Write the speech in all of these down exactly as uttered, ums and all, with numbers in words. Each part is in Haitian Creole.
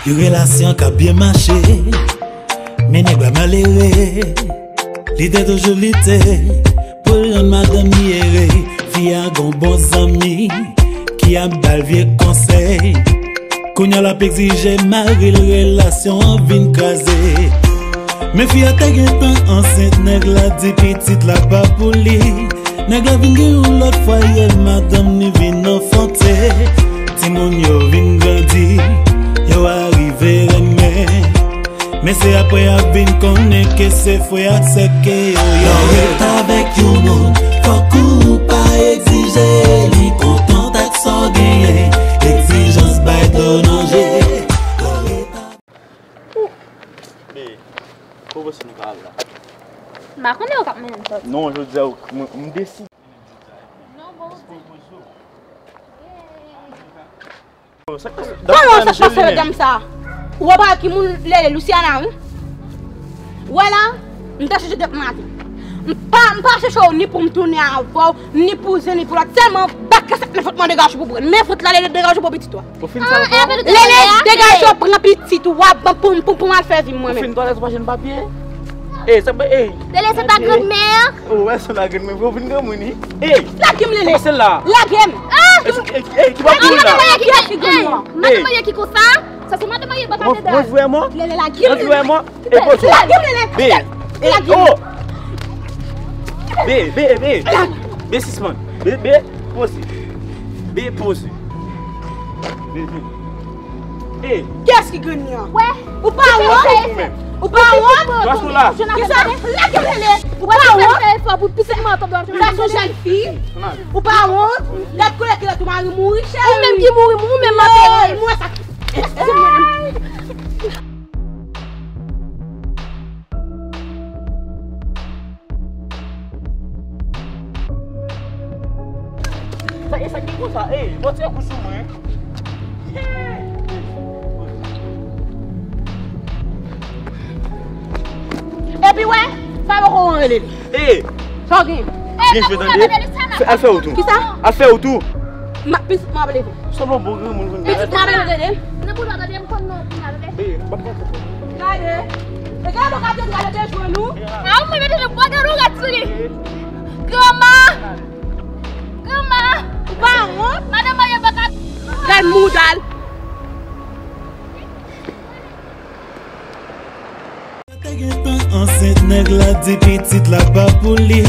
Relasyon k ap byen mache, men nèg la malere. Li te toujou lite pou l rann madanm li ere. Fi a gon bon zanmi ki ap ba l vye konsèy. Kounye a l ap egzije mari l, relasyon an vin kraze. Men fi a te gentan ansent, nèg la di pitit la pa pou li. Nèg la vin gen yon lòt fwaye, madanm li vin anfante. Timoun yo vin grandi, yo arive renmen. Men se apre y ap vin konnen ke se frè ak sè ke yo ye. Lè w ret avèk yon moun, fòk ou pa egzije li kontan ak sa w genyen. Egzijans bay dlo nan je. Lè w ret avèk Be, kòman se nou ka al la? M pa konnen yo k ap mennen m sòti. Non, jodi a, mwen, m deside. Kòman w fè chòse dam sa? Ou wè pa ki moun Lele, Luciana, wi. Ou wè la, m te chèche tèt maten. M pa, m pa chèche w ni pou m tounen avè w, ni pou zen, ni pou lòt. Sèlman, bat kaset men fout mwen degaje pou pran. Men fout la, Lele degaje pou pitit ou a. Ou fin sa ankò? Lele, degaje w, pran pitit ou a, ban pou, pou, pou m al fè vi m mwen menm. Ou fin twalèt ou pa jwenn papye? Ey, sa, ey. Lele, se ta granmè. Ou wè, se la granmè, ou vin granmoun, wi. Ey! Lage m, Lele! Kòman se la? Lage m! Ey, ki pa pou la? Madan marye ki konsa? Sa se madan marye baka dedan. Mwen vrèman? Lele, lage m, Lele! Mwen vrèman? E pozo. Lage m, Lele! Be! Lage m! Oh! Be, be, be! Be, sispann! Be, be, poze! Be, poze! Be, be! Ey! Kiyès ki grann li an? Wè! Ou pa wont? Ou pa wont? Kisa? Lage m, Lele! Ou pa wont? Sa se yon jèn fi. Ou pa wont? Gad koulè kilòt ou mari mouri, cheri. Ou menm ki mouri, ou menm antere. Mwen sa. Sa, e sa ki konsa? Ey, bò tire kou sou mwen. Epi wè, sa poko rele li. Ey! Sa w gen? Byen jwe, tande. Al fè wout ou. Kisa? Al fè wout ou. Pitit mwen ap leve. Sòt yon bon granmoun vin. Pitit mwen ap leve, tande. Nan boul la, tande, m konn non, m ap leve. Gade. E gade, gade, gade, te jwenn ou. A, ou mwen mete nan bwa, gade, ou gade sou li. Granma. Granma. Ou pa wont? Madan marye pa ka. Gade mouda l. Te gentan ansent, nèg la di pitit la pa pou li.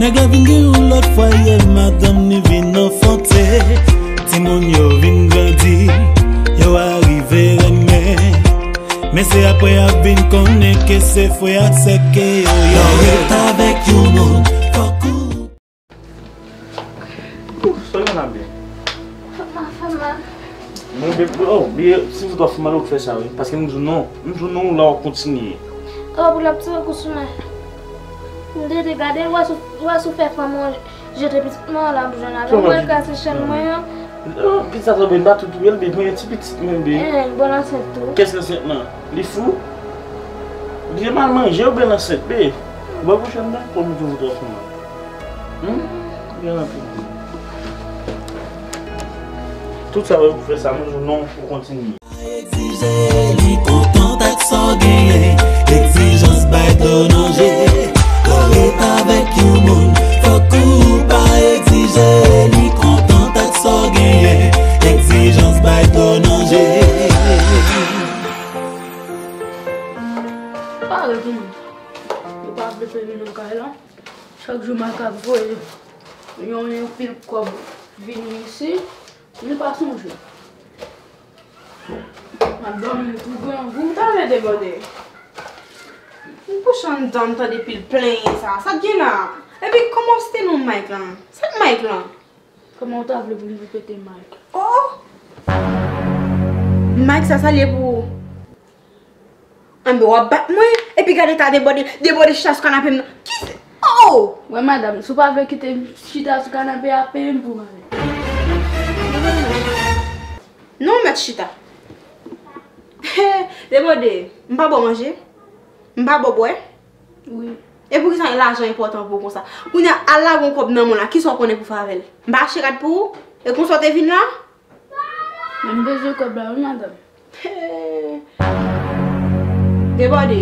Nèg la vin gen yon lòt fwaye, madanm li vin anfante. Timoun yo vin grandi, yo arive renmen. Men se apre y ap vin konnen ke se frè ak sè ke yo ye. Lè w ret avèk yon moun, fòk ou Ouf, sa yo nan byen. Fè mal, fè mal. Non, bebe, oh, bebe, si w ta fè mal, ou fè sa, wi. Paske m di w non, m di w non, la w kontinye. Oh, pou l ap tire kou sou mwen. M te, te gade, w a sou, w a sou fè fanm ou jete pitit mwen an la, m jwenn avè mwen, kase chèn mwen an. Oh, pitit sa, sa byen, ba tout, bebe, bebe, mwen ti pitit mwen, bebe. Eh, bon ansent tou. Kès ansent lan? Li fou? Bebe mal manje, ou byen ansent, bebe. Ou pa kouche anndan, pou m di w ta fè mal. Hmm? Byen anpil. Tout sa w pou fè sa, mwen di w non, ou kontinye. Egzije li kontan ak sa w genyen. Egzijans bay dlo nan je. Lè w ret avèk yon moun, fòk ou pa egzije li kontan ak sa w genyen. Egzijans bay dlo nan je. Pare pou mwen. Yo pa vle peye nan kay la. Chak jou Mike ap voye yon, yon pil kòb vini isi, li pa sonje. M ap dòmi tou grangou. Tande debòde. M kouche anndan, m tande pil plenyen sa. Sa k gen la? Epi kòman se te non Mike lan? Sa k Mike lan? Kòman w ta vle pou m repete Mike? Oh! Mike sa, sa l ye pou ou? Anben, w ap bat mwen, epi gade ta debòde, debòde chita sou kanape m nan. Ki se? Oh! Wè madanm, si w pa vle kite m chita sou kanape a, peye m pou m ale. Non, mèt chita. Debòde, m pa ba w manje? M pa ba w bwè? Wi. E poukisa lajan enpòtan pou ou konsa? Kounye a, al lage yon kòb nan men w la, kisa w konnen pou fè avè l? M pa achte rad pou ou? E konsa w te vin la? Men m bezwen kòb la, wi, madanm. Debòde.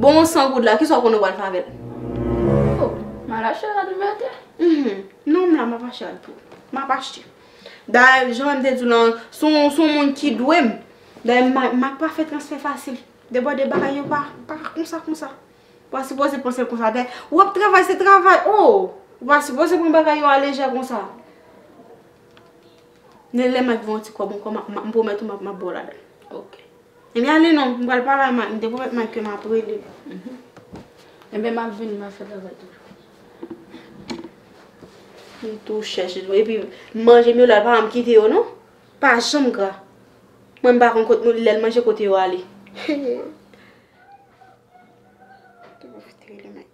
Bon, san goud la, kisa w konnen w pral fè avè l? Oh, m al achte rad m mete. Mhm. Non, m la, m ap achte rad pou ou. M ap achte. Dayè, jan m te di w lan, se yon, se yon moun ki dwe m. Dayè, Mak, Mak pa fè transfè fasil. Debòde, bagay yo pa, pa konsa, konsa. Ou pa sipoze panse l konsa. Dayè, w ap travay, se travay. Oh! Ou pa sipoze pran bagay yo alejè konsa. Lè, lè Mak voye yon ti kòb ankò, m ap, m ap, m pwomèt ou, m ap, m ap ba w ladan l. Ok. Ebyen, ale non, m pral pale a Mak, m te pwomèt Mak ke m ap rele l. Mhm. Ebyen, m ap vini, m ap fè travay toujou. M tou chèche, epi manje m yo la, pa janm kite yo non. Pa janm gra. Mwen, m pa konn kot nou, lè l manje kote yo ale. Te pwofite rele Mak.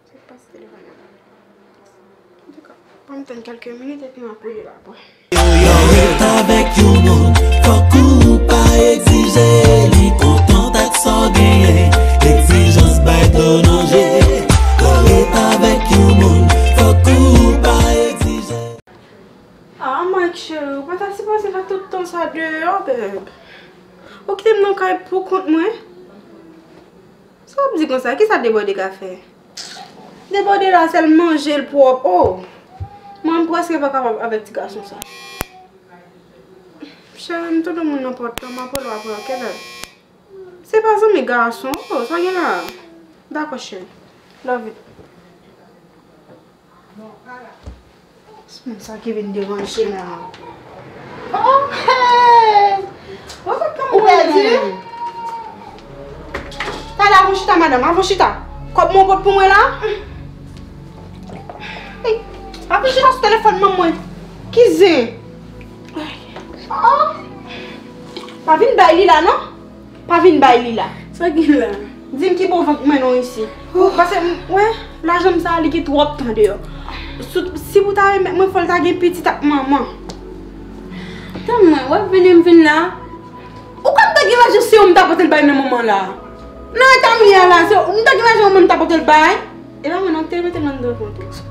Se pa se telefòn nan. Antouka, ban m tann kèlke minit epi m ap rele l apre. Yo, yo, ret avèk yon moun, fòk ou pa egzije li kontan ak sa w genyen. Egzijans bay dlo nan je. Yo, ret avèk yon moun, fòk ou pa egzije. Ah, Mak cheri, ou pa ta sipoze fè tout tan sa deyò, bèb. Ou kite m nan kay pou kont mwen. Sa w ap di konsa? Kisa Debòde ka fè? Debòde la, sèl manje l pwòp. Oh! Mwen, m prèske pa kapab avèk ti gason sa. Cheri, m tande moun nan pòt lan, m ap rele w apre, oke, bèb? Se pa zanmi gason. Oh, sa gen la? Dakò, cheri. Love you. Se moun sa ki vin deranje m la. Oh, hey! Ou wè kòb mwen pèdi? Talè, avan chita, madanm, avan chita. Kòb mwen ou pot pou mwen la? Hey, avan chita sou telefòn manman mwen. Ki zen? Oh! Pa vin bay li la, non? Pa vin bay li la. Sa gen la? Di m ki bò vant mwen non isi. Paske, m, wè, lajan m sa a, li gen twòp tan deyò. Si, si pou ta remèt mwen, fò l ta gen pitit ak manman. Tann mwen, w ap vini, m vin la. Ou konn m ta gen lajan, se ou m ta pote l bay nan moman la. Nan eta m ye a la, se ou m ta gen lajan, mwen m ta pote l bay. E pa mwen non ki te mete m anndan kont ou.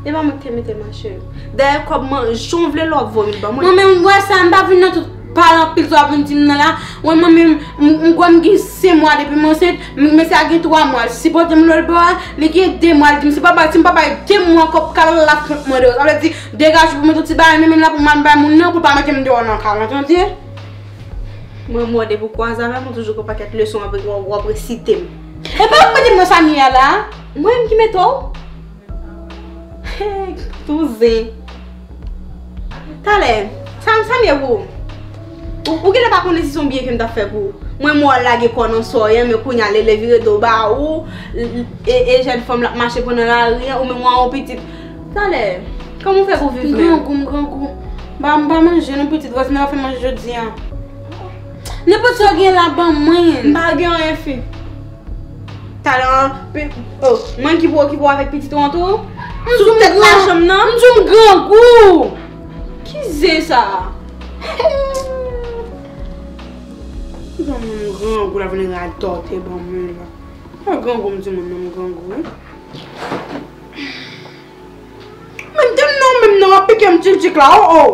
E pa mwen ki te mete m, ma chérie. Dayè, kòb mwen, jan w vle lè w ap voye l ban mwen. Mwen menm, m wè sa, m pa vin nan tout pale anpil sa w ap vin di m nan la. Mwen, mwen menm, m, m kwè m gen senk mwa depi m ansent, m, mesye a gen twa mwa, l sipòte m lòt bò a, li gen de mwa, l di m si pa bay, si m pa bay de mwa kòb kal la, l ap fè mwen deyò. Sa vle di, degaje pou mete yon ti bagay nan men l la pou m al bay moun nan, pou l pa mete m deyò nan kal la, tande? Mwen, mwen, depi w kwaze avè m, ou toujou gen yon pakèt leson w ap, w ap, w ap resite m. E pa ou k mete m nan sa m ye a la? Mwen menm ki mete w? Hey, touzen. Talè, sa, sa m ye pou ou? Ou, ou genlè pa konnen si se yon byen ke m t ap fè pou ou. Mwen, mwen, w al lage kò w nan sòy an, men kounye a, lele vire do ba ou, e, e jèn fanm l ap mache pran nan lari an, ou menm w a yon pitit. Talè, kòman w fè pou viv menm? M grangou, m grangou. M pa, m pa manje non pitit, vwazin nan pa fè manje jodi a. Nenpòt sa w gen la, ban mwen. M pa gen anyen fi. Talè an, pi, oh, mwen ki pou okipe w avèk pitit ou an tou? Sou tèt machanm nan? M di w m grangou. Ki zen sa a? Ki jan moun grangou la vin radòte ban mwen la. Mwen grangou, m di moun nan m grangou, wi. Men m di m non, menm non, w ap pike m tchik tchik la, oh, oh.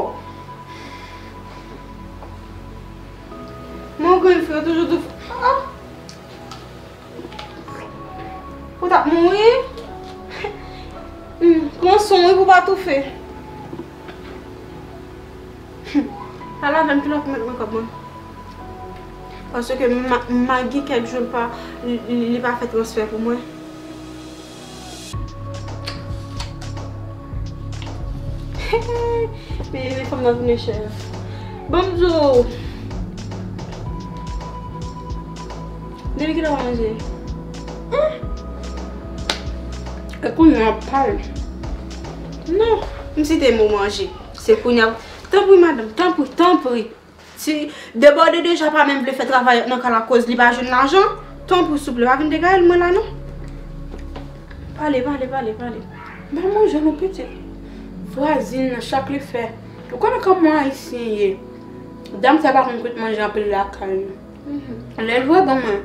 Mon grenn frè toujou di, ah. Ou t ap mouri? Hmm, pran swen w wi pou w pa toufe. Hmm. Al avè m, kilè w ap mèt mwen kòb mwen? Paske m, m, m gen kèk jou l pa, li, li, li pa fè transfè pou mwen. Men, men fanm nan tounen chèf. Ban m di w. Depi kilè w ap manje? Hum? E kounye a w ap pale. Non, m site mo manje. Se kounye a. Tanpri, madanm, tanpri, tanpri. Si Debòde deja pa menm vle fè travay nan kal la akoz li pa jwenn lajan, tanpri souple, pa vin degaye l mwen la non. Pale, pale, pale, pale. Ban manje non pitit. Vwazin nan chak li fè. Ou konnen kòman ayisyen ye. Dam sa pa konn kwit manje anpil lakay nou. Mhm. Lè l voye ban mwen,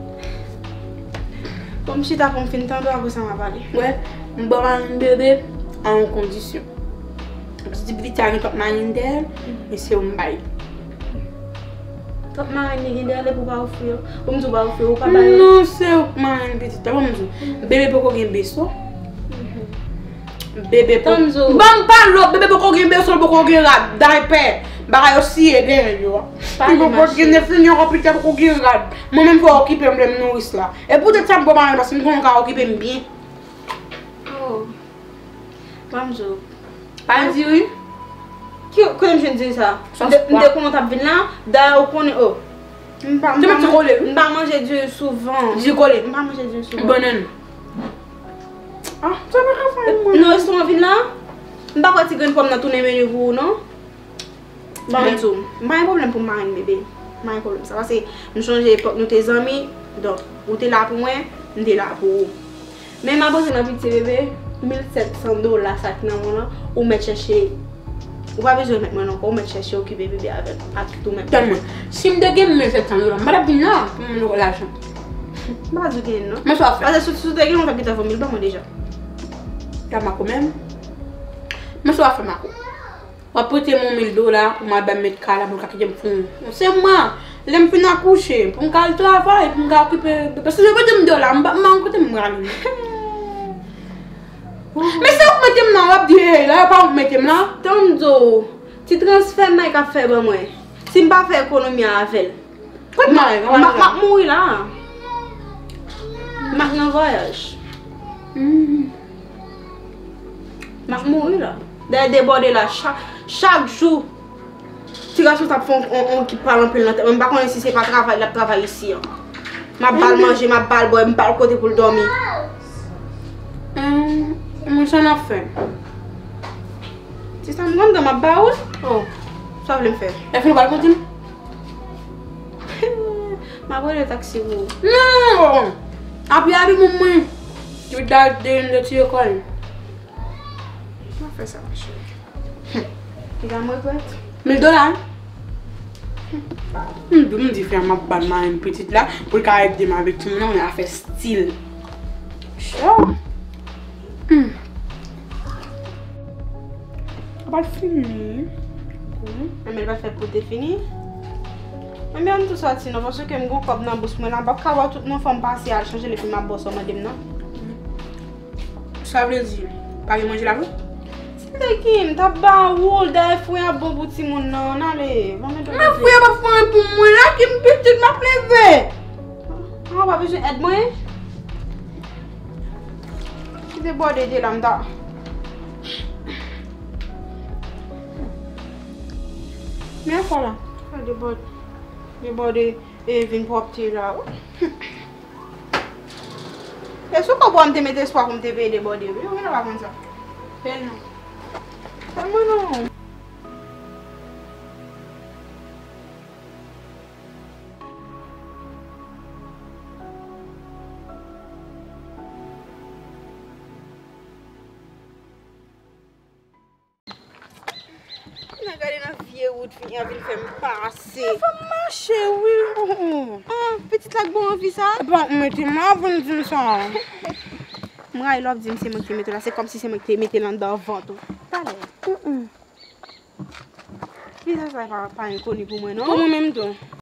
Bon, m chita pou m fin tande w, apre sa m a pale. Wè, m ba w marenn bebe a yon kondisyon. Ou di pitit sa gen twòp marenn dèyè l, men se ou m bay. Twòp marenn li gen dèyè l epi ou pa ofri yo. Ou m di ou pa ofri yo, ou pa ba yo. Non, se ou k marenn pitit la, ban m di w. Bebe poko gen beso. Bebe poko. Ban m pale w, bebe poko gen beso, l poko gen rad, daypè. Bagay yo siye dèyè l yo. Li poko gen nèf milyon konpitè, poko gen rad. Mwen menm fò okipe m lè m nouris la. E poutèt sa m pran marenn paske m konnen w ka okipe m byen. Oh. Ban m di w. Pa diri. Ki, kote m jwenn diri sa? M te, m te konnen w t ap vin la. Dayè ou konnen, oh. M pa, m pa, m pa manje diri souvan. Diri kole. M pa manje diri souvan. Bannann. Ah, sa pa ka fè mwen. Non, restoran vin la. M pa kwè ti grenn pòm nan tounen meni pou ou, non. Ban m di w, m pa gen pwoblèm pou m marenn bebe. M pa gen pwoblèm sa. Paske m sonje epòk nou te zanmi, donk, ou te la pou mwen, m te la pou ou. Men m ap rantre nan piti bebe, mil sèt san dola sa k nan men w lan, ou mèt chèche. Ou pa bezwen remèt mwen l ankò, ou mèt chèche okipe bebe avè l, ak tout ou menm. Tann mwen, si m te gen mil sèt san dola, m pa t ap vin la pou m mande w lajan. M pa di w genyen l, non. Men sa w ap fè. Paske si, si w te genyen l, ou t ap gentan voye m li ban mwen deja. Sa Mako menm. Men sa w ap fè, Mako. W ap prete m yon mil dola pou m al bay mèt kay la pou l ka kite m fè yon, yon senk mwa. Lè m fin akouche, pou m ka al travay, pou m ka okipe bebe. Paske yo mete m deyò la, m pa, m pa konn kote m prale. Men se ou k mete m la, w ap di, hey, la, yo pa ou k mete m la. Tann m di w, ti transfè Mike ap fè ban mwen. Si m pa fè ekonomi avè l. Kot Mike? M ap, m ap mouri la. Mike nan vwayaj. M ap mouri la. Dèyè debòde la, chak, chak jou, ti gason sa ap fè on, on, on ki pale anpil nan tèt mwen. M pa konnen si se pa travay l ap travay isi an. M ap ba l manje, m ap ba l bwè, m ba l kote pou l dòmi. Hum, mwen sa n ap fè. Se sa m konn, m ap ba ou l. Oh, sa w vle m fè? Lè fini w pral kondi m? M ap rele taksi pou ou. Non! Api, api, moun mwen. Yo dal de, de tiye kò l. Mwen fè sa, ma cheri. Piga m regrèt. Mil dola, wi. M di, m di frè m ap ba l marenn pitit la, pou l ka ede m avèk timoun nan, yon afè stil. Cho. Hmm. Sa pral fini. Enben, li pa fè pou te fini. Enben, ann tou sòti non, paske m gon kòb nan bous mwen la, m p ap ka ba w tout non, fò m pase al chanje l epi m ap ba w sa w mande m nan. Sa vle di, pa gen manje la vre? Si m te gen, m t ap ba ou l, dayè fwi a bon pou timoun nan, ann ale, vann mwen. Men fwi a p ap fè anyen pou mwen, lage m pitit, m ap leve. An, ou pa bezwen èd mwen? Ki debòde de la, m ta. Men fò la. Debòde, debòde, e vin pwòpte la, wi. E sou kòb ou a m te mete espwa pou m te peye debòde, wi. Ou genlè pa konn sa. Fè non. Fè mwen non. Nan gade nan vye wout fini an vin fè m pase. Fò m mache, wi. An, pitit la k ba w anvi sa? Epa ou mete m la pou n di m sa. M rayi lè w ap di m se mwen ki te mete w la. Se kòmsi se mwen ki te mete l anndan vant ou. Talè. Vizaj sa pa, pa enkoni pou mwen, non. Pou mwen menm tou.